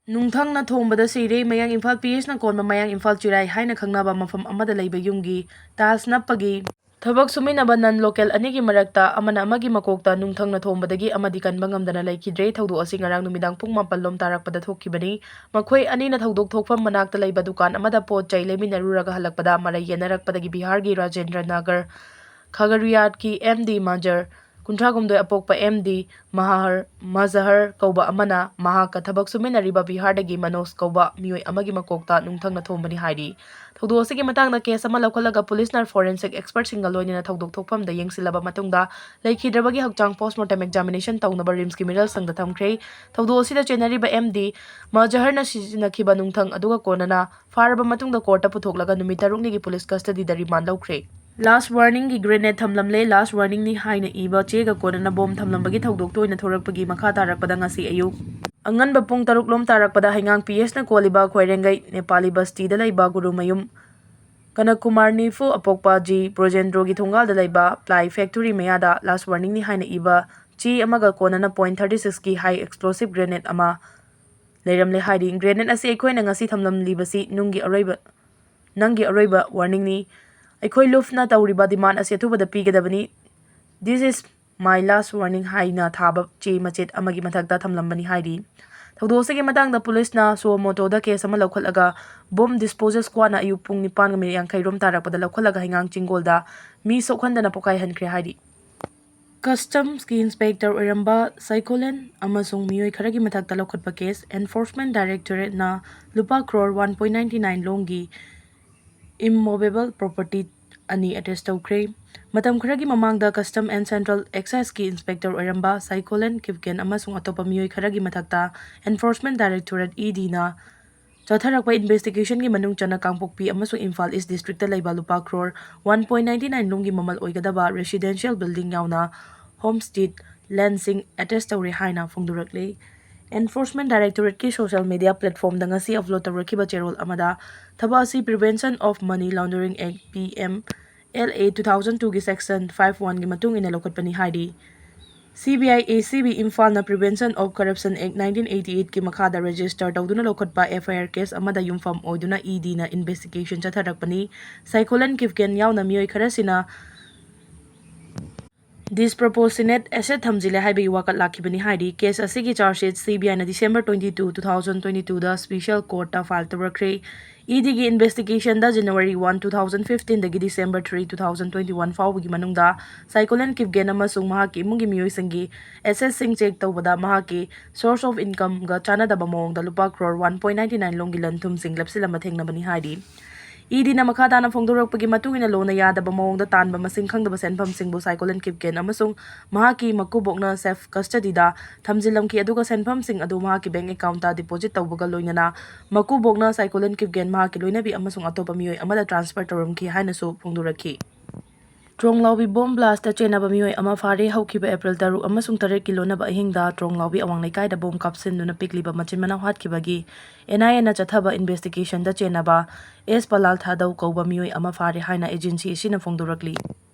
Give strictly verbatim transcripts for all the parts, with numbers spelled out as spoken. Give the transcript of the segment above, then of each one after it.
ꯅꯨꯡꯊꯪꯅ ꯊꯣꯝꯕꯗ ꯁꯤꯔꯦ꯫ ꯃꯌꯥꯡ ꯏꯝꯐꯥꯜ ꯄꯤ ꯑꯦꯁꯅ ꯀꯣꯟꯕ ꯃꯌꯥꯡ ꯏꯝꯐꯥꯜ ꯆꯤꯔꯥꯏ ꯍꯥꯏꯅ ꯈꯪꯅꯕ ꯃꯐꯝ ꯑꯃꯗ ꯂꯩꯕ ꯌꯨꯝꯒꯤ tiles ꯅꯞꯄꯒꯤ ꯊꯕꯛ ꯁꯨꯃꯤꯟꯅꯕ non local ꯑꯅꯤꯒꯤ ꯃꯔꯛꯇ ꯑꯃꯅ ꯑꯃꯒꯤ ꯃꯀꯣꯛꯇ ꯅꯨꯡꯊꯪꯅ ꯊꯣꯝꯕꯗꯒꯤ ꯑꯃꯗꯤ ꯀꯟꯕ ꯉꯝꯗꯅ ꯂꯩꯈꯤꯗ꯭ꯔꯦ꯫ ꯊꯧꯗꯣꯛ ꯑꯁꯤ ꯉꯔꯥꯡ ꯅꯨꯃꯤꯗꯥꯡ ꯄꯨꯡ ꯃꯥꯄꯟ ꯂꯣꯝ ꯇꯥꯔꯛꯄꯗ ꯊꯣꯛꯈꯤꯕꯅꯤ꯫ ꯃꯈꯣꯏ ꯑꯅꯤꯅ ꯊꯧꯗꯣꯛ ꯊꯣꯛꯐꯝ ꯃꯅꯥꯛꯇ ꯂꯩꯕ ꯗꯨꯀꯥꯟ ꯑꯃꯗ ꯄꯣꯠ ꯆꯩ ꯂꯩꯃꯤꯟꯅꯔꯨꯔꯒ ꯍꯜꯂꯛꯄꯗ ꯃꯔꯩ ꯌꯦꯠꯅꯔꯛꯄꯗꯒꯤ ꯕꯤꯍꯥꯔꯒꯤ ꯔꯥꯖꯦꯟꯗ꯭ꯔ ꯅꯒꯔ ꯈꯒꯔꯤꯌꯥꯠꯀꯤ ꯑꯦꯝ ꯗꯤ ꯃꯥꯖꯔ, ꯀꯨꯟꯊ꯭ꯔꯥ ꯍꯨꯝꯗꯣꯏ ꯑꯄꯣꯛꯄ ꯑꯦꯝ ꯗꯤ ꯃꯍꯥꯍꯔ, ꯃꯖꯍꯔ ꯀꯧꯕ ꯑꯃꯅ ꯃꯍꯥꯛꯀ ꯊꯕꯛ ꯁꯨꯃꯤꯟꯅꯔꯤꯕ ꯕꯤꯍꯥꯔꯗꯒꯤ ꯃꯅꯣꯖ ꯀꯧꯕ ꯃꯤꯑꯣꯏ ꯑꯃꯒꯤ ꯃꯀꯣꯛꯇ ꯅꯨꯡꯊꯪꯅ ꯊꯣꯝꯕꯅꯤ ꯍꯥꯏꯔꯤ꯫ ꯊꯧꯗꯣꯛ ꯑꯁꯤꯒꯤ ꯃꯇꯥꯡꯗ ꯀꯦꯁ ꯑꯃ ꯂꯧꯈꯠꯂꯒ ꯄꯨꯂꯤꯁꯅ forensic expertꯁꯤꯡꯒ ꯂꯣꯏꯅꯅ ꯊꯧꯗꯣꯛ ꯊꯣꯛꯐꯝꯗ ꯌꯦꯡꯁꯤꯜꯂꯕ ꯃꯇꯨꯡꯗ ꯂꯩꯈꯤꯗ꯭ꯔꯕꯒꯤ ꯍꯛꯆꯥꯡ postmortem examination ꯇꯧꯅꯕ ꯔꯤꯝꯁꯀꯤ ꯃꯤꯔꯜ ꯁꯪꯗ ꯊꯝꯈ꯭ꯔꯦ꯫ ꯊꯧꯗꯣꯛ ꯑꯁꯤꯗ ꯆꯦꯟꯅꯔꯤꯕ ꯑꯦꯝ ꯗꯤ ꯃꯖꯍꯔꯅ ꯁꯤꯖꯤꯟꯅꯈꯤꯕ ꯅꯨꯡꯊꯪ ꯑꯗꯨꯒ ꯀꯣꯟꯅꯅ ꯐꯥꯔꯕ ꯃꯇꯨꯡꯗ ꯀꯣꯔꯠꯇ ꯄꯨꯊꯣꯛꯂꯒ ꯅꯨꯃꯤꯠ ꯇꯔꯨꯛꯅꯤꯒꯤ ꯄꯨꯂꯤꯁ custody ꯗ remand ꯂꯧꯈ꯭ꯔꯦ꯫ Last warningꯒꯤ grenade ꯊꯝꯂꯝꯂꯦ꯫ Last warningꯅꯤ ꯍꯥꯏꯅ ꯏꯕ ꯆꯦꯒ ꯀꯣꯟꯅꯅ ꯕꯣꯝ ꯊꯝꯂꯝꯕꯒꯤ ꯊꯧꯗꯣꯛ ꯇꯣꯏꯅ ꯊꯣꯔꯛꯄꯒꯤ ꯃꯈꯥ ꯇꯥꯔꯛꯄꯗ ꯉꯁꯤ ꯑꯌꯨꯛ ꯑꯉꯟꯕ ꯄꯨꯡ ꯇꯔꯨꯛ ꯂꯣꯝ ꯇꯥꯔꯛꯄꯗ ꯍꯩꯉꯥꯡ ꯄꯤ ꯑꯦꯁꯅ ꯀꯣꯜꯂꯤꯕ ꯈ꯭ꯋꯥꯏꯔꯦꯡꯒꯩ ꯅꯦꯄꯥꯂꯤ ꯕꯁꯇꯤꯗ ꯂꯩꯕ ꯒꯨꯔꯨꯃꯌꯨꯝ ꯀꯅꯛ ꯀꯨꯃꯥꯔ ꯅꯤꯐꯨ ꯑꯄꯣꯛꯄ ꯖꯤ ꯕ꯭ꯔꯣꯖꯦꯟꯗ꯭ꯔꯣꯒꯤ ꯊꯣꯡꯒꯥꯜꯗ ꯂꯩꯕ ply factory ꯃꯌꯥꯗ last warningꯅꯤ ꯍꯥꯏꯅ ꯏꯕ ꯆꯦ ꯑꯃꯒ ꯀꯣꯟꯅꯅ point thirty sixꯀꯤ high explosive grenade ꯑꯃ ꯂꯩꯔꯝꯂꯦ ꯍꯥꯏꯔꯤ꯫ Grenade ꯑꯁꯤ ꯑꯩꯈꯣꯏꯅ ꯉꯁꯤ ꯊꯝꯂꯝꯂꯤꯕꯁꯤ ꯅꯨꯡꯒꯤ ꯑꯔꯣꯏꯕ, ꯅꯪꯒꯤ ꯑꯔꯣꯏꯕ warningꯅꯤ꯫ ꯑꯩꯈꯣꯏ ꯂꯨꯐꯅ ꯇꯧꯔꯤꯕ demand ꯑꯁꯤ ꯑꯊꯨꯕꯗ ꯄꯤꯒꯗꯕꯅꯤ꯫ This is my last warning ꯍꯥꯏꯅ ꯊꯥꯕ ꯆꯦ ꯃꯆꯦꯠ ꯑꯃꯒꯤ ꯃꯊꯛꯇ ꯊꯝꯂꯝꯕꯅꯤ ꯍꯥꯏꯔꯤ꯫ ꯊꯧꯗꯣꯛ ꯑꯁꯤꯒꯤ ꯃꯇꯥꯡꯗ ꯄꯨꯂꯤꯁꯅ suo motoꯗ ꯀꯦꯁ ꯑꯃ ꯂꯧꯈꯠꯂꯒ bomb disposal squadꯅ ꯑꯌꯨꯛ ꯄꯨꯡ ꯅꯤꯄꯥꯟꯒ ꯃꯤꯅꯤꯠ ꯌꯥꯡꯈꯩ ꯔꯣꯝ ꯇꯥꯔꯛꯄꯗ ꯂꯧꯈꯠꯂꯒ ꯍꯩꯉꯥꯡ ꯆꯤꯡꯒꯣꯜꯗ ꯃꯤ ꯁꯣꯛꯍꯟꯗꯅ ꯄꯣꯈꯥꯏꯍꯟꯈ꯭ꯔꯦ ꯍꯥꯏꯔꯤ꯫ Customs ꯀꯤ inspector ꯑꯣꯏꯔꯝꯕ ꯁꯥꯏꯀꯣꯂꯦꯟ ꯑꯃꯁꯨꯡ ꯃꯤꯑꯣꯏ ꯈꯔꯒꯤ ꯃꯊꯛꯇ ꯂꯧꯈꯠꯄ ꯀꯦꯁ, Enforcement Directorate ꯅ ꯂꯨꯄꯥ crore one point ninety nine ꯂꯣꯝꯒꯤ immovable property ꯑꯅꯤ attach ꯇꯧꯈ꯭ꯔꯦ꯫ ꯃꯇꯝ ꯈꯔꯒꯤ ꯃꯃꯥꯡꯗ Custom and Central Excise ꯀꯤ inspector ꯑꯣꯏꯔꯝꯕ ꯁꯥꯏꯀꯣꯂꯦꯟ ꯀꯤꯞꯀꯦꯟ ꯑꯃꯁꯨꯡ ꯑꯇꯣꯞꯄ ꯃꯤꯑꯣꯏ ꯈꯔꯒꯤ ꯃꯊꯛꯇ Enforcement Directorate, ED ꯅ ꯆꯠꯊꯔꯛꯄ investigation ꯒꯤ ꯃꯅꯨꯡ ꯆꯟꯅ ꯀꯥꯡꯄꯣꯛꯄꯤ ꯑꯃꯁꯨꯡ ꯏꯝꯐꯥꯜ East district ꯇ ꯂꯩꯕ ꯂꯨꯄꯥ crore one point ninety nine ꯂꯣꯝꯒꯤ ꯃꯃꯜ ꯑꯣꯏꯒꯗꯕ residential building ꯌꯥꯎꯅ homestead land ꯁꯤꯡ attach ꯇꯧꯔꯦ ꯍꯥꯏꯅ ꯐꯣꯡꯗꯣꯔꯛꯂꯤ꯫ Enforcement Directorate ꯀꯤ social media platform ꯗ ꯉꯁꯤ upload ꯇꯧꯔꯛꯈꯤꯕ ꯆꯦꯔꯣꯜ ꯑꯃꯗ ꯊꯕꯛ ꯑꯁꯤ Prevention of Money Laundering Act, P M L A two thousand two ꯒꯤ section five one ꯒꯤ ꯃꯇꯨꯡ ꯏꯟꯅ ꯂꯧꯈꯠꯄꯅꯤ ꯍꯥꯏꯔꯤ꯫ CBI ACB ꯏꯝꯐꯥꯜꯅ Prevention of Corruption Act nineteen eighty eight ꯀꯤ ꯃꯈꯥꯗ register ꯇꯧꯗꯨꯅ ꯂꯧꯈꯠꯄ FIR case ꯑꯃꯗ ꯌꯨꯝꯐꯝ ꯑꯣꯏꯗꯨꯅ EDꯅ investigation ꯆꯠꯊꯔꯛꯄꯅꯤ꯫ ꯁꯥꯏꯀꯣꯂꯟ ꯀꯤꯞꯒꯦꯟ ꯌꯥꯎꯅ ꯃꯤꯑꯣꯏ ꯈꯔꯁꯤꯅ disproportionate asset ꯊꯝꯖꯤꯜꯂꯦ ꯍꯥꯏꯕꯒꯤ ꯋꯥꯀꯠ ꯂꯥꯛꯈꯤꯕꯅꯤ ꯍꯥꯏꯔꯤ꯫ Case ꯑꯁꯤꯒꯤ charge sheet CBIꯅ December twenty two, two thousand twenty twoꯗ special courtꯇ file ꯇꯧꯔꯛꯈ꯭ꯔꯦ꯫ EDꯒꯤ investigationꯗ January one, two thousand fifteenꯗꯒꯤ December three, two thousand twenty one ꯐꯥꯎꯕꯒꯤ ꯃꯅꯨꯡꯗ ꯁꯥꯏꯀꯣꯂꯟ ꯀꯤꯞꯒꯦꯟ ꯑꯃꯁꯨꯡ ꯃꯍꯥꯛꯀꯤ ꯏꯃꯨꯡꯒꯤ ꯃꯤꯑꯣꯏꯁꯤꯡꯒꯤ assetꯁꯤꯡ check ꯇꯧꯕꯗ ꯃꯍꯥꯛꯀꯤ source of incomeꯒ ꯆꯥꯟꯅꯗꯕ ꯃꯑꯣꯡꯗ ꯂꯨꯄꯥ crore one point ninety nine ꯂꯣꯝꯒꯤ ꯂꯟ ꯊꯨꯝꯁꯤꯡ ꯂꯦꯞꯁꯤꯜꯂꯝꯕ ꯊꯦꯡꯅꯕꯅꯤ ꯍꯥꯏꯔꯤ꯫ EDꯅ ꯃꯈꯥ ꯇꯥꯅ ꯐꯣꯡꯗꯣꯔꯛꯄꯒꯤ ꯃꯇꯨꯡ ꯏꯟꯅ, ꯂꯣꯟꯅ ꯌꯥꯗꯕ ꯃꯑꯣꯡꯗ ꯇꯥꯟꯕ ꯃꯁꯤꯡ ꯈꯪꯗꯕ ꯁꯦꯟꯐꯝꯁꯤꯡꯕꯨ ꯁꯥꯏꯀꯣꯂꯟ ꯀꯤꯞꯒꯦꯟ ꯑꯃꯁꯨꯡ ꯃꯍꯥꯛꯀꯤ ꯃꯀꯨꯕꯣꯛꯅ safe custodyꯗ ꯊꯝꯖꯤꯜꯂꯝꯈꯤ, ꯑꯗꯨꯒ ꯁꯦꯟꯐꯝꯁꯤꯡ ꯑꯗꯨ ꯃꯍꯥꯛꯀꯤ bank accountꯇ deposit ꯇꯧꯕꯒ ꯂꯣꯏꯅꯅ ꯃꯀꯨꯕꯣꯛꯅ ꯁꯥꯏꯀꯣꯂꯟ ꯀꯤꯞꯒꯦꯟ ꯃꯍꯥꯛꯀꯤ ꯂꯣꯏꯅꯕꯤ ꯑꯃꯁꯨꯡ ꯑꯇꯣꯞꯄ ꯃꯤꯑꯣꯏ ꯑꯃꯗ transfer ꯇꯧꯔꯝꯈꯤ ꯍꯥꯏꯅꯁꯨ ꯐꯣꯡꯗꯣꯔꯛꯈꯤ꯫ ꯇ꯭ꯔꯣꯡꯂꯥꯎꯕꯤ bomb blastꯇ ꯆꯦꯟꯅꯕ ꯃꯤꯑꯣꯏ ꯑꯃ ꯐꯥꯔꯦ꯫ ꯍꯧꯈꯤꯕ April ꯇꯔꯨꯛ ꯑꯃꯁꯨꯡ ꯇꯔꯦꯠꯀꯤ ꯂꯣꯟꯅꯕ ꯑꯍꯤꯡꯗ ꯇ꯭ꯔꯣꯡꯂꯥꯎꯕꯤ ꯑꯋꯥꯡ ꯂꯩꯀꯥꯏꯗ bomb ꯀꯥꯞꯁꯤꯟꯗꯨꯅ ꯄꯤꯛꯂꯤꯕ ꯃꯆꯤꯟ ꯃꯅꯥꯎ ꯍꯥꯠꯈꯤꯕꯒꯤ NIAꯅ ꯆꯠꯊꯕ investigationꯗ ꯆꯦꯟꯅꯕ ꯑꯦꯁ ꯄꯂꯥꯜ ꯊꯥꯗꯧ ꯀꯧꯕ ꯃꯤꯑꯣꯏ ꯑꯃ ꯐꯥꯔꯦ ꯍꯥꯏꯅ agency ꯑꯁꯤꯅ ꯐꯣꯡꯗꯣꯔꯛꯂꯤ꯫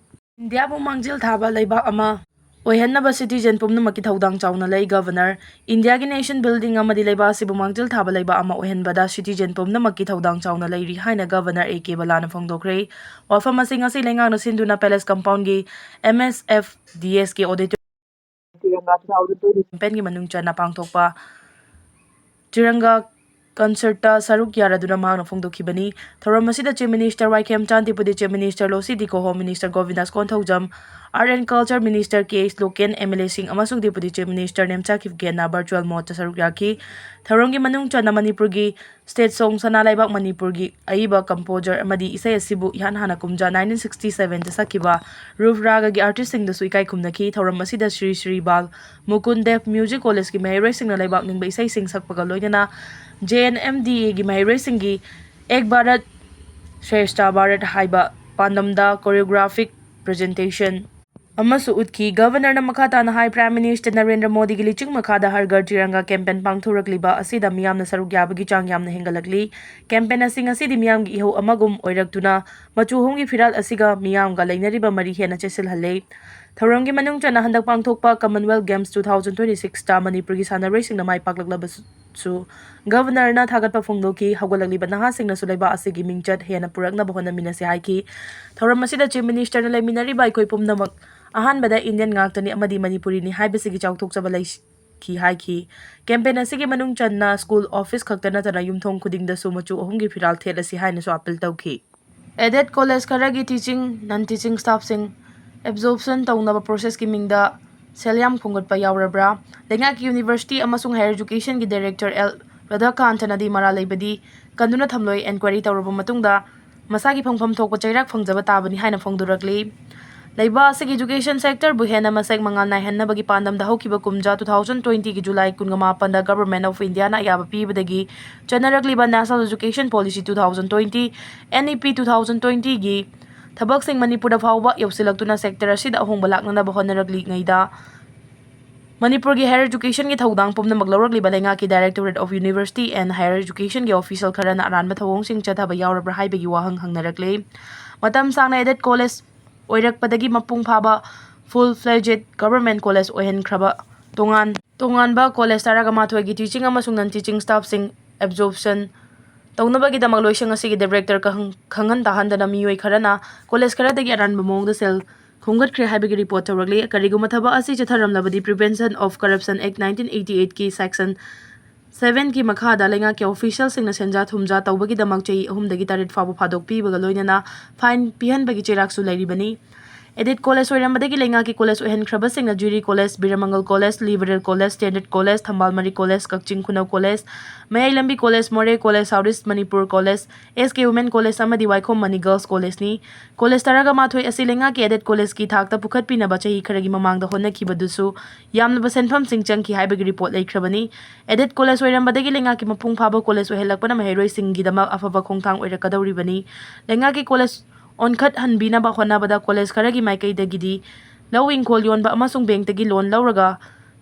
ꯏꯟꯗꯤꯌꯥꯕꯨ ꯃꯥꯡꯖꯤꯜ ꯊꯥꯕ ꯂꯩꯕꯥꯛ ꯑꯃ ꯑꯣꯏꯍꯟꯅꯕ citizen ꯄꯨꯝꯅꯃꯛꯀꯤ ꯊꯧꯗꯥꯡ ꯆꯥꯎꯅ ꯂꯩ꯫ Governor, ꯏꯟꯗꯤꯌꯥꯒꯤ nation building ꯑꯃꯗꯤ ꯂꯩꯕꯥꯛ ꯑꯁꯤꯕꯨ ꯃꯥꯡꯖꯤꯜ ꯊꯥꯕ ꯂꯩꯕꯥꯛ ꯑꯃ ꯑꯣꯏꯍꯟꯕꯗ citizen ꯄꯨꯝꯅꯃꯛꯀꯤ ꯊꯧꯗꯥꯡ ꯆꯥꯎꯅ ꯂꯩꯔꯤ ꯍꯥꯏꯅ Governor A K ꯕꯂꯥꯅ ꯐꯣꯡꯗꯣꯛꯈ꯭ꯔꯦ꯫ ꯋꯥꯐꯝ ꯑꯁꯤ ꯉꯁꯤ ꯂꯩꯉꯥꯛꯅ ꯁꯤꯟꯗꯨꯅ Palace Compoundꯒꯤ MSFDSꯀꯤ auditorium campaignꯒꯤ ꯃꯅꯨꯡ ꯆꯟꯅ ꯄꯥꯡꯊꯣꯛꯄ ꯇꯤꯔꯪꯒꯥ concertꯇ ꯁꯔꯨꯛ ꯌꯥꯔꯗꯨꯅ ꯃꯍꯥꯛꯅ ꯐꯣꯡꯗꯣꯛꯈꯤꯕꯅꯤ꯫ ꯊꯧꯔꯝ ꯑꯁꯤꯗ Chief Minister Y Khemchand, Deputy Chief Minister Losii Dikho, Home Minister Gobindas Konthoujam, Art and Culture Minister K S Loken, MLAꯁꯤꯡ ꯑꯃꯁꯨꯡ Deputy Chief Minister Nemcha ꯀꯤꯞꯒꯦꯟꯅ virtual modeꯇ ꯁꯔꯨꯛ ꯌꯥꯈꯤ꯫ ꯊꯧꯔꯝꯒꯤ ꯃꯅꯨꯡ ꯆꯟꯅ ꯃꯅꯤꯄꯨꯔꯒꯤ state song ꯁꯅꯥ ꯂꯩꯕꯥꯛ ꯃꯅꯤꯄꯨꯔꯒꯤ ꯑꯏꯕ composer ꯑꯃꯗꯤ ꯏꯁꯩ ꯑꯁꯤꯕꯨ ꯏꯍꯥꯟ ꯍꯥꯟꯅ ꯀꯨꯝꯖꯥ nineteen sixty sevenꯗ ꯁꯛꯈꯤꯕ ꯔꯨꯞ ꯔꯥꯒꯒꯤ artistꯁꯤꯡꯗꯁꯨ ꯏꯀꯥꯏ ꯈꯨꯝꯅꯈꯤ꯫ ꯊꯧꯔꯝ ꯑꯁꯤꯗ ꯁ꯭ꯔꯤ ꯁ꯭ꯔꯤ ꯕꯥꯜ ꯃꯨꯀꯨꯟ ꯗꯦꯕ Music Collegeꯀꯤ ꯃꯍꯩꯔꯣꯏꯁꯤꯡꯅ ꯂꯩꯕꯥꯛ ꯅꯤꯡꯕ ꯏꯁꯩꯁꯤꯡ ꯁꯛꯄꯒ ꯂꯣꯏꯅꯅ JNMDAꯒꯤ ꯃꯍꯩꯔꯣꯏꯁꯤꯡꯒꯤ ꯑꯦꯛ ꯚꯥꯔꯠ ꯁ꯭ꯔꯦꯁ꯭ꯊ ꯚꯥꯔꯠ ꯍꯥꯏꯕ ꯄꯥꯟꯗꯝꯗ choreographic presentation ꯑꯃꯁꯨ ꯎꯠꯈꯤ꯫ Governorꯅ ꯃꯈꯥ ꯇꯥꯅ ꯍꯥꯏ, Prime Minister ꯅꯔꯦꯟꯗ꯭ꯔ ꯃꯣꯗꯤꯒꯤ ꯂꯤꯆꯤꯡ ꯃꯈꯥꯗ ꯍꯔ ꯘꯔ ꯇꯤꯔꯪꯒꯥ campaign ꯄꯥꯡꯊꯣꯔꯛꯂꯤꯕ ꯑꯁꯤꯗ ꯃꯤꯌꯥꯝꯅ ꯁꯔꯨꯛ ꯌꯥꯕꯒꯤ ꯆꯥꯡ ꯌꯥꯝꯅ ꯍꯦꯟꯒꯠꯂꯛꯂꯤ꯫ Campaign ꯑꯁꯤ ꯉꯁꯤꯗꯤ ꯃꯤꯌꯥꯝꯒꯤ ꯏꯍꯧ ꯑꯃꯒꯨꯝ ꯑꯣꯏꯔꯛꯇꯨꯅ ꯃꯆꯨ ꯑꯍꯨꯝꯒꯤ ꯐꯤꯔꯥꯜ ꯑꯁꯤꯒ ꯃꯤꯌꯥꯝꯒ ꯂꯩꯅꯔꯤꯕ ꯃꯔꯤ ꯍꯦꯟꯅ ꯆꯦꯠꯁꯤꯜꯍꯜꯂꯦ꯫ ꯊꯧꯔꯝꯒꯤ ꯃꯅꯨꯡ ꯆꯟꯅ ꯍꯟꯗꯛ ꯄꯥꯡꯊꯣꯛꯄ Commonwealth Games two thousand twenty six ꯇ ꯃꯅꯤꯄꯨꯔꯒꯤ ꯁꯥꯟꯅꯔꯣꯏꯁꯤꯡꯅ ꯃꯥꯏ ꯄꯥꯛꯂꯛꯂꯕꯁꯨ, Governor ꯅ ꯊꯥꯒꯠꯄ ꯐꯣꯡꯗꯣꯛꯈꯤ꯫ ꯍꯧꯒꯠꯂꯛꯂꯤꯕ ꯅꯍꯥꯁꯤꯡꯅꯁꯨ ꯂꯩꯕꯥꯛ ꯑꯁꯤꯒꯤ ꯃꯤꯡꯆꯠ ꯍꯦꯟꯅ ꯄꯨꯔꯛꯅꯕ ꯍꯣꯠꯅꯃꯤꯟꯅꯁꯤ ꯍꯥꯏꯈꯤ꯫ ꯊꯧꯔꯝ ꯑꯁꯤꯗ Chief Minister ꯅ ꯂꯩꯃꯤꯟꯅꯔꯤꯕ ꯑꯩꯈꯣꯏ ꯄꯨꯝꯅꯃꯛ ꯑꯍꯥꯟꯕꯗ Indian ꯉꯥꯛꯇꯅꯤ ꯑꯃꯗꯤ ꯃꯅꯤꯄꯨꯔꯤꯅꯤ ꯍꯥꯏꯕꯁꯤꯒꯤ ꯆꯥꯎꯊꯣꯛꯆꯕ ꯂꯩꯈꯤ ꯍꯥꯏꯈꯤ꯫ Campaign ꯑꯁꯤꯒꯤ ꯃꯅꯨꯡ ꯆꯟꯅ school, office ꯈꯛꯇ ꯅꯠꯇꯅ ꯌꯨꯝꯊꯣꯡ ꯈꯨꯗꯤꯡꯗꯁꯨ ꯃꯆꯨ ꯑꯍꯨꯝꯒꯤ ꯐꯤꯔꯥꯜ ꯊꯦꯠꯂꯁꯤ ꯍꯥꯏꯅꯁꯨ appeal ꯇꯧꯈꯤ꯫ Aided college ꯈꯔꯒꯤ teaching, non teaching staff ꯁꯤꯡ absorption ꯇꯧꯅꯕ process ꯀꯤ ꯃꯤꯡꯗ ꯁꯦꯜ ꯌꯥꯝ ꯈꯣꯝꯒꯠꯄ ꯌꯥꯎꯔꯕ꯭ꯔꯥ? ꯂꯩꯉꯥꯛꯀꯤ university ꯑꯃꯁꯨꯡ higher education ꯒꯤ director ꯑꯦꯜ ꯔꯥꯙꯥꯀꯥꯟꯊꯅꯗꯤ ꯃꯔꯥꯜ ꯂꯩꯕꯗꯤ ꯀꯟꯗꯨꯅ ꯊꯝꯂꯣꯏ, enquiry ꯇꯧꯔꯕ ꯃꯇꯨꯡꯗ ꯃꯁꯥꯒꯤ ꯐꯪꯐꯝ ꯊꯣꯛꯄ ꯆꯩꯔꯥꯛ ꯐꯪꯖꯕ ꯇꯥꯕꯅꯤ ꯍꯥꯏꯅ ꯐꯣꯡꯗꯣꯔꯛꯂꯤ꯫ ꯂꯩꯕꯥꯛ ꯑꯁꯤꯒꯤ education sector ꯕꯨ ꯍꯦꯟꯅ ꯃꯁꯛ ꯃꯉꯥꯜ ꯅꯥꯏꯍꯟꯅꯕꯒꯤ ꯄꯥꯟꯗꯝꯗ ꯍꯧꯈꯤꯕ ꯀꯨꯝꯖꯥ two thousand twenty ꯒꯤ July ꯀꯨꯟꯃꯥꯄꯟꯗ Government of India ꯅ ꯑꯌꯥꯕ ꯄꯤꯕꯗꯒꯤ ꯆꯠꯅꯔꯛꯂꯤꯕ National Education Policy two thousand twenty, N E P two thousand twenty ꯒꯤ ꯊꯕꯛꯁꯤꯡ ꯃꯅꯤꯄꯨꯔꯗ ꯐꯥꯎꯕ ꯌꯧꯁꯤꯜꯂꯛꯇꯨꯅ sector ꯑꯁꯤꯗ ꯑꯍꯣꯡꯕ ꯂꯥꯛꯅꯅꯕ ꯍꯣꯠꯅꯔꯛꯂꯤꯉꯩꯗ, ꯃꯅꯤꯄꯨꯔꯒꯤ higher education ꯒꯤ ꯊꯧꯗꯥꯡ ꯄꯨꯝꯅꯃꯛ ꯂꯧꯔꯛꯂꯤꯕ ꯂꯩꯉꯥꯛꯀꯤ Directorate of University and Higher Education ꯒꯤ official ꯈꯔꯅ ꯑꯔꯥꯟꯕ ꯊꯧꯑꯣꯡꯁꯤꯡ ꯆꯠꯊꯕ ꯌꯥꯎꯔꯕ꯭ꯔꯥ ꯍꯥꯏꯕꯒꯤ ꯋꯥꯍꯪ ꯍꯪꯅꯔꯛꯂꯤ꯫ ꯃꯇꯝ ꯁꯥꯡꯅ aided college ꯑꯣꯏꯔꯛꯄꯗꯒꯤ ꯃꯄꯨꯡ ꯐꯥꯕ full fledged government college ꯑꯣꯏꯍꯟꯈ꯭ꯔꯕ ꯇꯣꯉꯥꯟ ꯇꯣꯉꯥꯟꯕ college ꯇꯔꯥꯒ ꯃꯥꯊꯣꯏꯒꯤ teaching ꯑꯃꯁꯨꯡ non teaching staff ꯁꯤꯡ absorption ꯇꯧꯅꯕꯒꯤꯗꯃꯛ ꯂꯣꯏꯁꯪ ꯑꯁꯤꯒꯤ director ꯈꯪ-, ꯈꯪꯍꯟ ꯇꯥꯍꯟꯗꯅ ꯃꯤꯑꯣꯏ ꯈꯔꯅ college ꯈꯔꯗꯒꯤ ꯑꯔꯥꯟꯕ ꯃꯑꯣꯡꯗ ꯁꯦꯜ ꯈꯣꯝꯒꯠꯈ꯭ꯔꯦ ꯍꯥꯏꯕꯒꯤ report ꯇꯧꯔꯛꯂꯤ꯫ ꯀꯔꯤꯒꯨꯝꯕ ꯊꯕꯛ ꯑꯁꯤ ꯆꯠꯊꯔꯝꯂꯕꯗꯤ Prevention of Corruption Act nineteen eighty eight ꯀꯤ section seven ꯀꯤ ꯃꯈꯥꯗ ꯂꯩꯉꯥꯛꯀꯤ official ꯁꯤꯡꯅ ꯁꯦꯟꯖꯥ ꯊꯨꯝꯖꯥ ꯇꯧꯕꯒꯤꯗꯃꯛ ꯆꯍꯤ ꯑꯍꯨꯝꯗꯒꯤ ꯇꯔꯦꯠ ꯐꯥꯎꯕ ꯐꯥꯗꯣꯛ ꯄꯤꯕꯒ ꯂꯣꯏꯅꯅ fine ꯄꯤꯍꯟꯕꯒꯤ ꯆꯩꯔꯥꯛꯁꯨ ꯂꯩꯔꯤꯕꯅꯤ꯫ Aided college ꯑꯣꯏꯔꯝꯕꯗꯒꯤ ꯂꯩꯉꯥꯛꯀꯤ college ꯑꯣꯏꯍꯟꯈ꯭ꯔꯕꯁꯤꯡꯅ ꯖꯤꯔꯤ College, ꯕꯤꯔꯃꯪꯒꯜ College, Liberal College, Standard College, ꯊꯝꯕꯥꯜ ꯃꯔꯤ College, ꯀꯛꯆꯤꯡ ꯈꯨꯅꯧ College, ꯃꯌꯥꯏ ꯂꯝꯕꯤ College, ꯃꯣꯔꯦ College, South East Manipur College, S K Women College ꯑꯃꯗꯤ ꯋꯥꯏꯈꯣꯝ ꯃꯅꯤ Girls College ꯅꯤ꯫ College ꯇꯔꯥꯒ ꯃꯥꯊꯣꯏ ꯑꯁꯤ ꯂꯩꯉꯥꯛꯀꯤ aided college ꯀꯤ ꯊꯥꯛꯇ ꯄꯨꯈꯠꯄꯤꯅꯕ ꯆꯍꯤ ꯈꯔꯒꯤ ꯃꯃꯥꯡꯗ ꯍꯣꯠꯅꯈꯤꯕꯗꯨꯁꯨ ꯌꯥꯝꯂꯕ ꯁꯦꯟꯐꯝꯁꯤꯡ ꯆꯪꯈꯤ ꯍꯥꯏꯕꯒꯤ report ꯂꯩꯈ꯭ꯔꯕꯅꯤ꯫ Aided college ꯑꯣꯏꯔꯝꯕꯗꯒꯤ ꯂꯩꯉꯥꯛꯀꯤ ꯃꯄꯨꯡ ꯐꯥꯕ college ꯑꯣꯏꯍꯜꯂꯛꯄꯅ ꯃꯍꯩꯔꯣꯏꯁꯤꯡꯒꯤꯗꯃꯛ ꯑꯐꯕ ꯈꯣꯡꯊꯥꯡ ꯑꯣꯏꯔꯛꯀꯗꯧꯔꯤꯕꯅꯤ꯫ ꯂꯩꯉꯥꯛꯀꯤ college ꯑꯣꯟꯈꯠꯍꯟꯕꯤꯅꯕ ꯍꯣꯠꯅꯕꯗ college ꯈꯔꯒꯤ ꯃꯥꯏꯀꯩꯗꯒꯤꯗꯤ ꯂꯧ ꯏꯪꯈꯣꯜ ꯌꯣꯟꯕ ꯑꯃꯁꯨꯡ bank ꯇꯒꯤ loan ꯂꯧꯔꯒ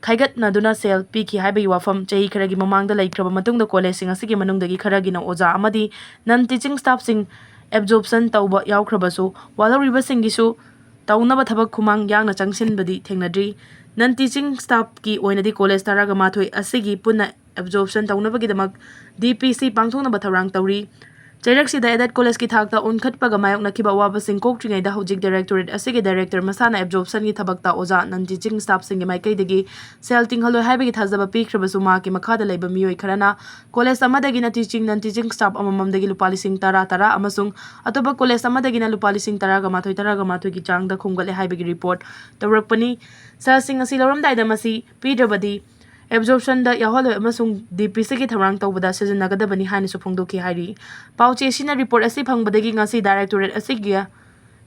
ꯈꯥꯏꯒꯠꯅꯗꯨꯅ ꯁꯦꯜ ꯄꯤꯈꯤ ꯍꯥꯏꯕꯒꯤ ꯋꯥꯐꯝ ꯆꯍꯤ ꯈꯔꯒꯤ ꯃꯃꯥꯡꯗ ꯂꯩꯈ꯭ꯔꯕ ꯃꯇꯨꯡꯗ college ꯁꯤꯡ ꯑꯁꯤꯒꯤ ꯃꯅꯨꯡꯗꯒꯤ ꯈꯔꯒꯤꯅ ꯑꯣꯖꯥ ꯑꯃꯗꯤ non teaching staff ꯁꯤꯡ absorption ꯇꯧꯕ ꯌꯥꯎꯈ꯭ꯔꯕꯁꯨ, ꯋꯥꯍꯧꯔꯤꯕꯁꯤꯡꯒꯤꯁꯨ ꯇꯧꯅꯕ ꯊꯕꯛ ꯈꯨꯃꯥꯡ ꯌꯥꯡꯅ ꯆꯪꯁꯤꯟꯕꯗꯤ ꯊꯦꯡꯅꯗ꯭ꯔꯤ꯫ Non teaching staffꯀꯤ ꯑꯣꯏꯅꯗꯤ ꯀꯣꯂꯦꯖ ꯇꯔꯥꯒ ꯃꯥꯊꯣꯏ ꯑꯁꯤꯒꯤ ꯄꯨꯟꯅ absorption ꯇꯧꯅꯕꯒꯤꯗꯃꯛ D P C ꯄꯥꯡꯊꯣꯛꯅꯕ ꯊꯧꯔꯥꯡ ꯇꯧꯔꯤ꯫ ꯆꯩꯔꯛꯁꯤꯗ aided ꯀꯣꯂꯦꯖꯀꯤ ꯊꯥꯛꯇ ꯑꯣꯟꯈꯠꯄꯒ ꯃꯥꯌꯣꯛꯅꯈꯤꯕ ꯑꯋꯥꯕꯁꯤꯡ ꯀꯣꯛꯇ꯭ꯔꯤꯉꯩꯗ ꯍꯧꯖꯤꯛ directorate ꯑꯁꯤꯒꯤ director ꯃꯁꯥꯅ absorptionꯒꯤ ꯊꯕꯛꯇ ꯑꯣꯖꯥ non teaching staffꯁꯤꯡꯒꯤ ꯃꯥꯏꯀꯩꯗꯒꯤ ꯁꯦꯜ ꯇꯤꯡꯍꯜꯂꯣꯏ ꯍꯥꯏꯕꯒꯤ ꯊꯥꯖꯕ ꯄꯤꯈ꯭ꯔꯕꯁꯨ ꯃꯍꯥꯛꯀꯤ ꯃꯈꯥꯗ ꯂꯩꯕ ꯃꯤꯑꯣꯏ ꯈꯔꯅ ꯀꯣꯂꯦꯖ ꯑꯃꯗꯒꯤꯅ teaching non teaching staff ꯑꯃꯃꯝꯗꯒꯤ ꯂꯨꯄꯥ ꯂꯤꯁꯤꯡ ꯇꯔꯥ ꯇꯔꯥ ꯑꯃꯁꯨꯡ ꯑꯇꯣꯞꯄ ꯀꯣꯂꯦꯖ ꯑꯃꯗꯒꯤꯅ ꯂꯨꯄꯥ ꯂꯤꯁꯤꯡ ꯇꯔꯥꯒ ꯃꯥꯊꯣꯏ ꯇꯔꯥꯒ ꯃꯥꯊꯣꯏꯒꯤ ꯆꯥꯡꯗ ꯈꯣꯝꯒꯠꯂꯦ ꯍꯥꯏꯕꯒꯤ report ꯇꯧꯔꯛꯄꯅꯤ꯫ ꯁꯦꯜꯁꯤꯡ ꯑꯁꯤ ꯂꯧꯔꯝꯗꯥꯏꯗ ꯃꯁꯤ ꯄꯤꯗ꯭ꯔꯕꯗꯤ absorptionꯗ ꯌꯥꯎꯍꯜꯂꯣꯏ ꯑꯃꯁꯨꯡ D P Cꯒꯤ ꯊꯧꯔꯥꯡ ꯇꯧꯕꯗ ꯁꯤꯖꯤꯟꯅꯒꯗꯕꯅꯤ ꯍꯥꯏꯅꯁꯨ ꯐꯣꯡꯗꯣꯛꯈꯤ ꯍꯥꯏꯔꯤ꯫ ꯄꯥꯎꯆꯦ ꯑꯁꯤꯅ report ꯑꯁꯤ ꯐꯪꯕꯗꯒꯤ ꯉꯁꯤ directorate ꯑꯁꯤꯒꯤ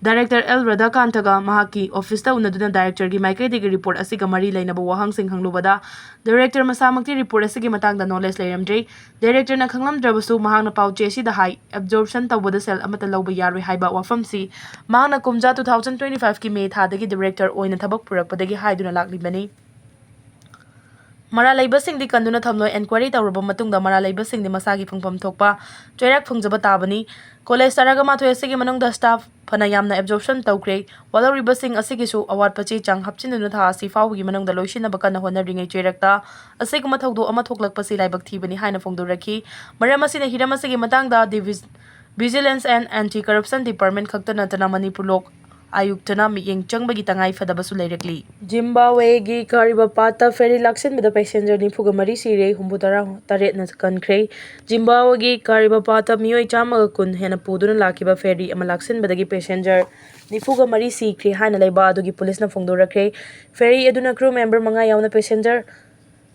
director L ꯔꯥꯙꯥꯀꯥꯟꯊꯒ ꯃꯍꯥꯛꯀꯤ officeꯇ ꯎꯅꯗꯨꯅ directorꯒꯤ ꯃꯥꯏꯀꯩꯗꯒꯤ report ꯑꯁꯤꯒ ꯃꯔꯤ ꯂꯩꯅꯕ ꯋꯥꯍꯪꯁꯤꯡ ꯍꯪꯂꯨꯕꯗ director ꯃꯁꯥꯃꯛꯇꯤ report ꯑꯁꯤꯒꯤ ꯃꯇꯥꯡꯗ knowledge ꯂꯩꯔꯝꯗ꯭ꯔꯦ꯫ Directorꯅ ꯈꯪꯂꯝꯗ꯭ꯔꯕꯁꯨ ꯃꯍꯥꯛꯅ ꯄꯥꯎꯆꯦ ꯑꯁꯤꯗ ꯍꯥꯏ, absorption ꯇꯧꯕꯗ ꯁꯦꯜ ꯑꯃꯠꯇ ꯂꯧꯕ ꯌꯥꯔꯣꯏ ꯍꯥꯏꯕ ꯋꯥꯐꯝꯁꯤ ꯃꯍꯥꯛꯅ ꯀꯨꯝꯖꯥ two thousand twenty fiveꯀꯤ May ꯊꯥꯗꯒꯤ director ꯑꯣꯏꯅ ꯊꯕꯛ ꯄꯨꯔꯛꯄꯗꯒꯤ ꯍꯥꯏꯗꯨꯅ ꯂꯥꯛꯂꯤꯕꯅꯤ꯫ ꯃꯔꯥꯜ ꯂꯩꯕꯁꯤꯡꯗꯤ ꯀꯟꯗꯨꯅ ꯊꯝꯂꯣꯏ꯫ Enquiry ꯇꯧꯔꯕ ꯃꯇꯨꯡꯗ ꯃꯔꯥꯜ ꯂꯩꯕꯁꯤꯡꯗꯤ ꯃꯁꯥꯒꯤ ꯐꯪꯐꯝ ꯊꯣꯛꯄ ꯆꯩꯔꯥꯛ ꯐꯪꯖꯕ ꯇꯥꯕꯅꯤ꯫ ꯀꯣꯂꯦꯖ ꯇꯔꯥꯒ ꯃꯥꯊꯣꯏ ꯑꯁꯤꯒꯤ ꯃꯅꯨꯡꯗ staff ꯐꯅ ꯌꯥꯝꯅ absorption ꯇꯧꯈ꯭ꯔꯦ꯫ ꯋꯥꯠꯍꯧꯔꯤꯕꯁꯤꯡ ꯑꯁꯤꯒꯤꯁꯨ ꯑꯋꯥꯠꯄ ꯆꯦ ꯆꯥꯡ ꯍꯥꯞꯆꯤꯟꯗꯨꯅ ꯊꯥ ꯑꯁꯤ ꯐꯥꯎꯕꯒꯤ ꯃꯅꯨꯡꯗ ꯂꯣꯏꯁꯤꯟꯅꯕ ꯀꯟꯅ ꯍꯣꯠꯅꯔꯤꯉꯩ ꯆꯩꯔꯛꯇ ꯑꯁꯤꯒꯨꯝꯕ ꯊꯧꯗꯣꯛ ꯑꯃ ꯊꯣꯛꯂꯛꯄꯁꯤ ꯂꯥꯏꯕꯛ ꯊꯤꯕꯅꯤ ꯍꯥꯏꯅ ꯐꯣꯡꯗꯣꯔꯛꯈꯤ꯫ ꯃꯔꯝ ꯑꯁꯤꯅ ꯍꯤꯔꯝ ꯑꯁꯤꯒꯤ ꯃꯇꯥꯡꯗ Divis-, Vigilance and Anti-Corruption Department ꯈꯛꯇ ꯅꯠꯇꯅ ꯃꯅꯤꯄꯨꯔ ꯂꯣꯛ ꯑꯥꯌꯨꯛꯇꯅ ꯃꯤꯠꯌꯦꯡ ꯆꯪꯕꯒꯤ ꯇꯉꯥꯏ ꯐꯗꯕꯁꯨ ꯂꯩꯔꯛꯂꯤ꯫ ꯖꯤꯝꯕꯥꯕ꯭ꯋꯦꯒꯤ ꯀꯥꯔꯤꯕꯄꯥꯠꯇ ferry ꯂꯥꯛꯁꯤꯟꯕꯗ passenger ꯅꯤꯐꯨꯒ ꯃꯔꯤ ꯁꯤꯔꯦ, ꯍꯨꯝꯐꯨ ꯇꯔꯥ ꯇꯔꯦꯠꯅ ꯀꯟꯈ꯭ꯔꯦ꯫ ꯖꯤꯝꯕꯥꯕ꯭ꯋꯦꯒꯤ ꯀꯥꯔꯤꯕꯄꯥꯠꯇ ꯃꯤꯑꯣꯏ ꯆꯥꯝꯃꯒ ꯀꯨꯟ ꯍꯦꯟꯅ ꯄꯨꯗꯨꯅ ꯂꯥꯛꯈꯤꯕ ferry ꯑꯃ ꯂꯥꯛꯁꯤꯟꯕꯗꯒꯤ passenger ꯅꯤꯐꯨꯒ ꯃꯔꯤ ꯁꯤꯈ꯭ꯔꯦ ꯍꯥꯏꯅ ꯂꯩꯕꯥꯛ ꯑꯗꯨꯒꯤ ꯄꯨꯂꯤꯁꯅ ꯐꯣꯡꯗꯣꯔꯛꯈ꯭ꯔꯦ꯫ Ferry ꯑꯗꯨꯅ crew member ꯃꯉꯥ ꯌꯥꯎꯅ passenger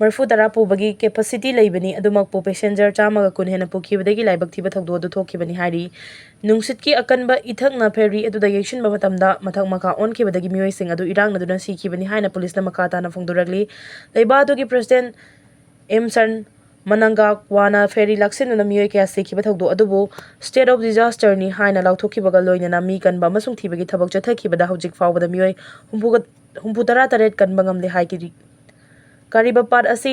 ꯃꯔꯤꯐꯨ ꯇꯔꯥ ꯄꯨꯕꯒꯤ capacity ꯂꯩꯕꯅꯤ꯫ ꯑꯗꯨꯃꯛꯄꯨ passenger ꯆꯥꯝꯃꯒ ꯀꯨꯟ ꯍꯦꯟꯅ ꯄꯨꯈꯤꯕꯗꯒꯤ ꯂꯥꯏꯕꯛ ꯊꯤꯕ ꯊꯧꯗꯣꯛ ꯑꯗꯨ ꯊꯣꯛꯈꯤꯕꯅꯤ ꯍꯥꯏꯔꯤ꯫ ꯅꯨꯡꯁꯤꯠꯀꯤ ꯑꯀꯟꯕ ꯏꯊꯛꯅ ferry ꯑꯗꯨꯗ ꯌꯩꯁꯤꯟꯕ ꯃꯇꯝꯗ ꯃꯊꯛ ꯃꯈꯥ ꯑꯣꯟꯈꯤꯕꯗꯒꯤ ꯃꯤꯑꯣꯏꯁꯤꯡ ꯑꯗꯨ ꯏꯔꯥꯡꯅꯗꯨꯅ ꯁꯤꯈꯤꯕꯅꯤ ꯍꯥꯏꯅ ꯄꯨꯂꯤꯁꯅ ꯃꯈꯥ ꯇꯥꯅ ꯐꯣꯡꯗꯣꯔꯛꯂꯤ꯫ ꯂꯩꯕꯥꯛ ꯑꯗꯨꯒꯤ president Emmerson Mnangagwaꯅ ferry ꯂꯥꯛꯁꯤꯟꯗꯨꯅ ꯃꯤꯑꯣꯏ ꯀꯌꯥ ꯁꯤꯈꯤꯕ ꯊꯧꯗꯣꯛ ꯑꯗꯨꯕꯨ state of disasterꯅꯤ ꯍꯥꯏꯅ ꯂꯥꯎꯊꯣꯛꯈꯤꯕꯒ ꯂꯣꯏꯅꯅ ꯃꯤ ꯀꯟꯕ ꯑꯃꯁꯨꯡ ꯊꯤꯕꯒꯤ ꯊꯕꯛ ꯆꯠꯊꯈꯤꯕꯗ ꯍꯧꯖꯤꯛ ꯐꯥꯎꯕꯗ ꯃꯤꯑꯣꯏ ꯍꯨꯝꯐꯨꯒ, ꯍꯨꯝꯐꯨ ꯇꯔꯥ ꯇꯔꯦꯠ ꯀꯟꯕ ꯉꯝꯂꯦ ꯍꯥꯏꯈꯤꯔꯤ꯫ ꯀꯥꯔꯤꯕꯄꯥꯠ ꯑꯁꯤ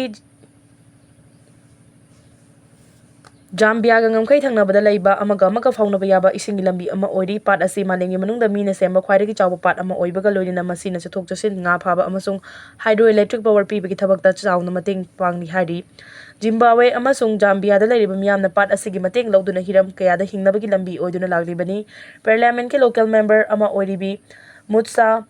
ꯖꯥꯝꯕꯤꯌꯥꯒ ꯉꯝꯈꯩ ꯊꯪꯅꯕꯗ ꯂꯩꯕ ꯑꯃꯒ ꯑꯃꯒ ꯐꯥꯎꯅꯕ ꯌꯥꯕ ꯏꯁꯤꯡꯒꯤ ꯂꯝꯕꯤ ꯑꯃ ꯑꯣꯏꯔꯤ꯫ ꯄꯥꯠ ꯑꯁꯤ ꯃꯥꯂꯦꯝꯒꯤ ꯃꯅꯨꯡꯗ ꯃꯤꯅ ꯁꯦꯝꯕ ꯈ꯭ꯋꯥꯏꯗꯒꯤ ꯆꯥꯎꯕ ꯄꯥꯠ ꯑꯃ ꯑꯣꯏꯕꯒ ꯂꯣꯏꯅꯅ ꯃꯁꯤꯅ ꯆꯠꯊꯣꯛ ꯆꯠꯁꯤꯟ, ꯉꯥ ꯐꯥꯕ ꯑꯃꯁꯨꯡ hydroelectric power ꯄꯤꯕꯒꯤ ꯊꯕꯛꯇ ꯆꯥꯎꯅ ꯃꯇꯦꯡ ꯄꯥꯡꯂꯤ ꯍꯥꯏꯔꯤ꯫ ꯖꯤꯝꯕꯥꯕ꯭ꯋꯦ ꯑꯃꯁꯨꯡ ꯖꯥꯝꯕꯤꯌꯥꯗ ꯂꯩꯔꯤꯕ ꯃꯤꯌꯥꯝꯅ ꯄꯥꯠ ꯑꯁꯤꯒꯤ ꯃꯇꯦꯡ ꯂꯧꯗꯨꯅ ꯍꯤꯔꯝ ꯀꯌꯥꯗ ꯍꯤꯡꯅꯕꯒꯤ ꯂꯝꯕꯤ ꯑꯣꯏꯗꯨꯅ ꯂꯥꯛꯂꯤꯕꯅꯤ꯫ Parliament ꯀꯤ local member ꯑꯃ ꯑꯣꯏꯔꯤꯕꯤ ꯃꯨꯠꯁꯥ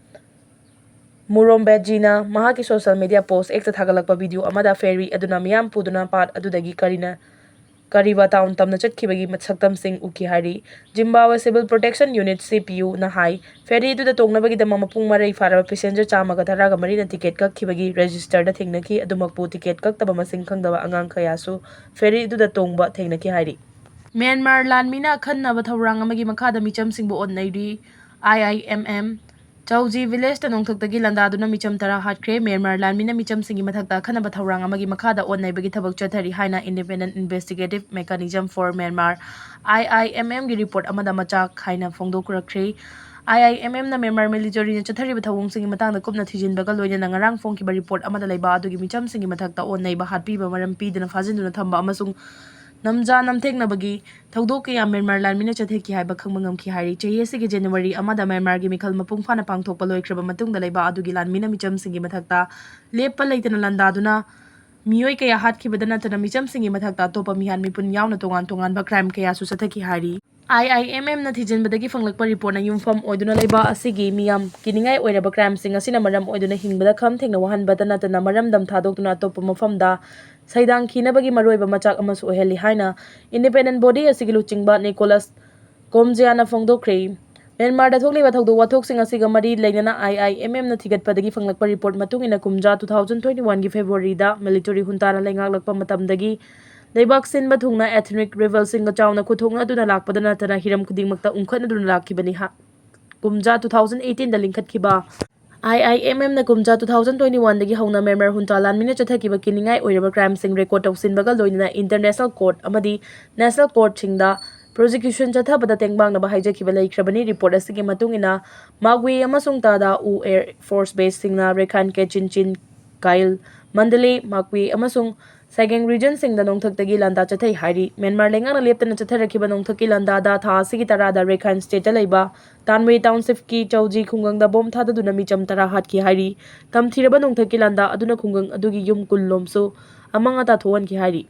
ꯃꯨꯔꯣꯝꯕꯦꯠꯖꯤꯅ ꯃꯍꯥꯛꯀꯤ social media post X ꯇ ꯊꯥꯒꯠꯂꯛꯄ video ꯑꯃꯗ ferry ꯑꯗꯨꯅ ꯃꯤꯌꯥꯝ ꯄꯨꯗꯨꯅ ꯄꯥꯠ ꯑꯗꯨꯗꯒꯤ ꯀꯔꯤꯅ ꯀꯔꯤꯕ town ꯇꯝꯅ ꯆꯠꯈꯤꯕꯒꯤ ꯁꯛꯇꯝꯁꯤꯡ ꯎꯈꯤ ꯍꯥꯏꯔꯤ꯫ ꯖꯤꯝꯕꯥꯕ꯭ꯋꯦ Civil Protection Unit, C P U ꯅ ꯍꯥꯏ, ferry ꯑꯗꯨꯗ ꯇꯣꯡꯅꯕꯒꯤꯗꯃꯛ ꯃꯄꯨꯡ ꯃꯔꯩ ꯐꯥꯔꯕ passenger ꯆꯥꯝꯃꯒ ꯇꯔꯥꯒ ꯃꯔꯤꯅ ticket ꯀꯛꯈꯤꯕꯒꯤ register ꯗ ꯊꯦꯡꯅꯈꯤ꯫ ꯑꯗꯨꯃꯛꯄꯨ, ticket ꯀꯛꯇꯕ ꯃꯁꯤꯡ ꯈꯪꯗꯕ ꯑꯉꯥꯡ ꯀꯌꯥꯁꯨ ferry ꯑꯗꯨꯗ ꯇꯣꯡꯕ ꯊꯦꯡꯅꯈꯤ ꯍꯥꯏꯔꯤ꯫ ꯃ꯭ꯌꯥꯟꯃꯥꯔ ꯂꯥꯟꯃꯤꯅ ꯑꯈꯟꯅꯕ ꯊꯧꯔꯥꯡ ꯑꯃꯒꯤ ꯃꯈꯥꯗ ꯃꯤꯆꯝꯁꯤꯡꯕꯨ ꯑꯣꯠꯅꯩꯔꯤ꯫ I I M M ꯆꯧꯖꯤ village ꯇ ꯅꯣꯡꯊꯛꯇꯒꯤ ꯂꯥꯟꯗꯥꯗꯨꯅ ꯃꯤꯆꯝ ꯇꯔꯥ ꯍꯥꯠꯈ꯭ꯔꯦ꯫ ꯃ꯭ꯌꯥꯟꯃꯥꯔ ꯂꯥꯟꯃꯤꯅ ꯃꯤꯆꯝꯁꯤꯡꯒꯤ ꯃꯊꯛꯇ ꯑꯈꯟꯅꯕ ꯊꯧꯔꯥꯡ ꯑꯃꯒꯤ ꯃꯈꯥꯗ ꯑꯣꯠ ꯅꯩꯕꯒꯤ ꯊꯕꯛ ꯆꯠꯊꯔꯤ ꯍꯥꯏꯅ Independent Investigative Mechanism for Myanmar, I I M M ꯒꯤ report ꯑꯃꯗ ꯃꯆꯥ ꯈꯥꯏꯅ ꯐꯣꯡꯗꯣꯛꯔꯛꯈ꯭ꯔꯦ꯫ I I M M ꯅ ꯃ꯭ꯌꯥꯟꯃꯥꯔ military ꯅ ꯆꯠꯊꯔꯤꯕ ꯊꯧꯑꯣꯡꯁꯤꯡꯒꯤ ꯃꯇꯥꯡꯗ ꯀꯨꯞꯅ ꯊꯤꯖꯤꯟꯕꯒ ꯂꯣꯏꯅꯅ ꯉꯔꯥꯡ ꯐꯣꯡꯈꯤꯕ report ꯑꯃꯗ ꯂꯩꯕꯥꯛ ꯑꯗꯨꯒꯤ ꯃꯤꯆꯝꯁꯤꯡꯒꯤ ꯃꯊꯛꯇ ꯑꯣꯠ ꯅꯩꯕ, ꯍꯥꯠꯄꯤꯕ, ꯃꯔꯝ ꯄꯤꯗꯅ ꯐꯥꯖꯤꯟꯗꯨꯅ ꯊꯝꯕ ꯑꯃꯁꯨꯡ ꯅꯝꯖꯥ ꯅꯝꯊꯦꯛꯅꯕꯒꯤ ꯊꯧꯗꯣꯛ ꯀꯌꯥ ꯃ꯭ꯌꯥꯟꯃꯥꯔ ꯂꯥꯟꯃꯤꯅ ꯆꯠꯊꯈꯤ ꯍꯥꯏꯕ ꯈꯪꯕ ꯉꯝꯈꯤ ꯍꯥꯏꯔꯤ꯫ ꯆꯍꯤ ꯑꯁꯤꯒꯤ January ꯑꯃꯗ ꯃ꯭ꯌꯥꯟꯃꯥꯔꯒꯤ ꯃꯤꯈꯜ ꯃꯄꯨꯡ ꯐꯥꯅ ꯄꯥꯡꯊꯣꯛꯄ ꯂꯣꯏꯈ꯭ꯔꯕ ꯃꯇꯨꯡꯗ ꯂꯩꯕꯥꯛ ꯑꯗꯨꯒꯤ ꯂꯥꯟꯃꯤꯅ ꯃꯤꯆꯝꯁꯤꯡꯒꯤ ꯃꯊꯛꯇ ꯂꯦꯞꯄ ꯂꯩꯇꯅ ꯂꯥꯟꯗꯥꯗꯨꯅ ꯃꯤꯑꯣꯏ ꯀꯌꯥ ꯍꯥꯠꯈꯤꯕꯗ ꯅꯠꯇꯅ ꯃꯤꯆꯝꯁꯤꯡꯒꯤ ꯃꯊꯛꯇ ꯑꯇꯣꯞꯄ ꯃꯤꯍꯥꯠ ꯃꯤꯄꯨꯟ ꯌꯥꯎꯅ ꯇꯣꯉꯥꯟ ꯇꯣꯉꯥꯟꯕ crime ꯀꯌꯥꯁꯨ ꯆꯠꯊꯈꯤ ꯍꯥꯏꯔꯤ꯫ I I M M ꯅ ꯊꯤꯖꯤꯟꯕꯗꯒꯤ ꯐꯪꯂꯛꯄ report ꯅ ꯌꯨꯝꯐꯝ ꯑꯣꯏꯗꯨꯅ ꯂꯩꯕꯥꯛ ꯑꯁꯤꯒꯤ ꯃꯤꯌꯥꯝ ꯀꯤꯅꯤꯡꯉꯥꯏ ꯑꯣꯏꯔꯕ crime ꯁꯤꯡ ꯑꯁꯤꯅ ꯃꯔꯝ ꯑꯣꯏꯗꯨꯅ ꯍꯤꯡꯕꯗ ꯈꯝ ꯊꯦꯡꯅ ꯋꯥꯍꯟꯕꯇ ꯅꯠꯇꯅ ꯃꯔꯝꯗꯝ ꯊꯥꯗꯣꯛꯇꯨꯅ ꯑꯇꯣꯞꯄ ꯃꯐꯝꯗ ꯁꯩꯗꯥꯡꯈꯤꯅꯕꯒꯤ ꯃꯔꯨꯑꯣꯏꯕ ꯃꯆꯥꯛ ꯑꯃꯁꯨ ꯑꯣꯏꯍꯜꯂꯤ ꯍꯥꯏꯅ independent body ꯑꯁꯤꯒꯤ ꯂꯨꯆꯤꯡꯕ ꯅꯤꯀꯣꯂꯁ ꯀꯣꯝꯖꯤꯌꯥꯅ ꯐꯣꯡꯗꯣꯛꯈ꯭ꯔꯦ꯫ ꯃ꯭ꯌꯥꯟꯃꯥꯔꯗ ꯊꯣꯛꯂꯤꯕ ꯊꯧꯗꯣꯛ ꯋꯥꯊꯣꯛꯁꯤꯡ ꯑꯁꯤꯒ ꯃꯔꯤ ꯂꯩꯅꯅ I I M M ꯅ ꯊꯤꯒꯠꯄꯗꯒꯤ ꯐꯪꯂꯛꯄ report ꯃꯇꯨꯡ ꯏꯟꯅ, ꯀꯨꯝꯖꯥ two thousand twenty one ꯒꯤ February ꯗ military junta ꯅ ꯂꯩꯉꯥꯛꯂꯛꯄ ꯃꯇꯝꯗꯒꯤ ꯂꯩꯕꯥꯛ ꯁꯤꯟꯕ ꯊꯨꯡꯅ ethnic rebel ꯁꯤꯡꯒ ꯆꯥꯎꯅ ꯈꯨꯠꯊꯣꯛꯅꯗꯨꯅ ꯂꯥꯛꯄꯗ ꯅꯠꯇꯅ ꯍꯤꯔꯝ ꯈꯨꯗꯤꯡꯃꯛꯇ ꯎꯪꯈꯠꯅꯗꯨꯅ ꯂꯥꯛꯈꯤꯕꯅꯤ꯫ ꯍꯥ-, ꯀꯨꯝꯖꯥ two thousand eighteen the ꯂꯤꯡꯈꯠꯈꯤꯕ I I M M ꯅ ꯀꯨꯝꯖꯥ two thousand twenty one ꯗꯒꯤ ꯍꯧꯅ ꯃ꯭ꯌꯥꯟꯃꯥꯔ junta ꯂꯥꯟꯃꯤꯅ ꯆꯠꯊꯈꯤꯕ ꯀꯤꯅꯤꯡꯉꯥꯏ ꯑꯣꯏꯔꯕ crime ꯁꯤꯡ record ꯇꯧꯁꯤꯟꯕꯒ ꯂꯣꯏꯅꯅ international court ꯑꯃꯗꯤ national court ꯁꯤꯡꯗ prosecution ꯆꯠꯊꯕꯗ ꯇꯦꯡꯕꯥꯡꯅꯕ ꯍꯥꯏꯖꯈꯤꯕ ꯂꯩꯈ꯭ꯔꯕꯅꯤ꯫ Report ꯑꯁꯤꯒꯤ ꯃꯇꯨꯡ ꯏꯟꯅ, ꯃꯥꯒ꯭ꯋꯤ ꯑꯃꯁꯨꯡ ꯇꯥꯗꯥ ꯎ air force base ꯁꯤꯡꯅ ꯔꯦꯈꯥꯟ ꯀꯦꯆꯤꯟ ꯆꯤꯟ, ꯀꯥꯏꯜ, ꯃꯟꯗꯂꯦ, ꯃꯥꯒ꯭ꯋꯤ ꯑꯃꯁꯨꯡ ꯁꯥꯏꯒꯦꯡ ꯔꯤꯖꯟꯁꯤꯡꯗ ꯅꯣꯡꯊꯛꯇꯒꯤ ꯂꯥꯟꯗꯥ ꯆꯠꯊꯩ ꯍꯥꯏꯔꯤ꯫ ꯃ꯭ꯌꯥꯟꯃꯥꯔ ꯂꯩꯉꯥꯛꯅ ꯂꯦꯞꯇꯅ ꯆꯠꯊꯔꯛꯈꯤꯕ ꯅꯣꯡꯊꯛꯀꯤ ꯂꯥꯟꯗꯥꯗ ꯊꯥ ꯑꯁꯤꯒꯤ ꯇꯔꯥꯗ ꯔꯦꯈꯥꯏꯟ ꯁ꯭ꯇꯦꯠꯇ ꯂꯩꯕ ꯇꯥꯟꯋꯦ ꯇꯥꯎꯟꯁꯤꯞꯀꯤ ꯆꯧꯖꯤ ꯈꯨꯡꯒꯪꯗ ꯕꯣꯝ ꯊꯥꯗꯗꯨꯅ ꯃꯤꯆꯝ ꯇꯔꯥ ꯍꯥꯠꯈꯤ ꯍꯥꯏꯔꯤ꯫ ꯇꯝꯊꯤꯔꯕ ꯅꯣꯡꯊꯛꯀꯤ ꯂꯥꯟꯗꯥ ꯑꯗꯨꯅ ꯈꯨꯡꯒꯪ ꯑꯗꯨꯒꯤ ꯌꯨꯝ ꯀꯨꯟ ꯂꯣꯝꯁꯨ ꯑꯃꯥꯡ ꯑꯇꯥ ꯊꯣꯛꯍꯟꯈꯤ ꯍꯥꯏꯔꯤ꯫